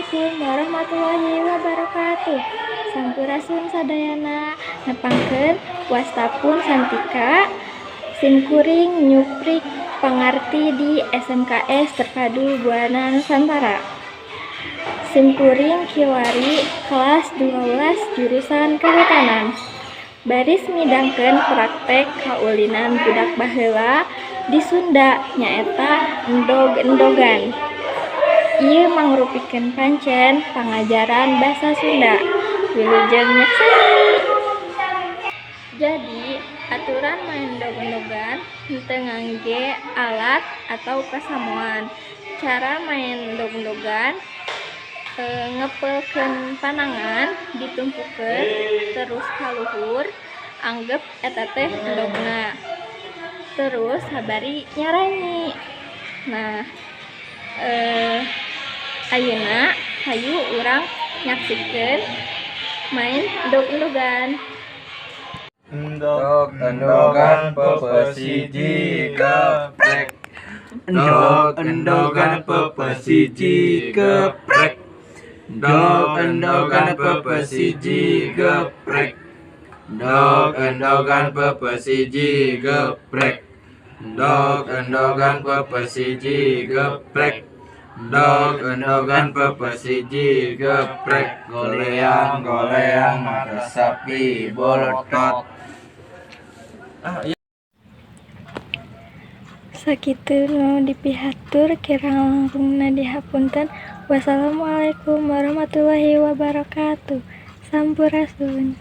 Assalamualaikum warahmatullahi wabarakatuh. Sampurasun sadayana. Nepangkeun, wasta pun Santika. Simkuring nyuplik pangarti di SMKS Terpadu Buana Nusantara. Simkuring kiwari kelas 12 jurusan Kehutanan. Baris midangkeun praktek kaulinan budak baheula di Sunda, nyaeta endog-endogan. Ieu mangrupikeun pancen pangajaran basa Sunda. Wilujeng nyakseni. Jadi, aturan maen endog-endogan henteu ngangge alat atau pasamuan. Cara maen endog-endogan ngepelkeun panangan, ditumpukeun terus ka luhur, anggep eta teh endogna. Terus sabari nyaranyi. Nah, ayeuna hayu urang nyaksikeun main endog-endogan. Endog endogan peupeus hiji geprek. Endog endogan peupeus hiji geprek. Endog endogan peupeus hiji geprek. Endog endogan peupeus hiji geprek. Endog endogan peupeus hiji geprek. Endog endogan peupeus hiji geprek. Goleang goleang mata sapi bolotot. Ah, iya. Sakitu nu dipihatur, kirang langkungna dihapunten. Wassalamualaikum warahmatullahi wabarakatuh. Sampurasun.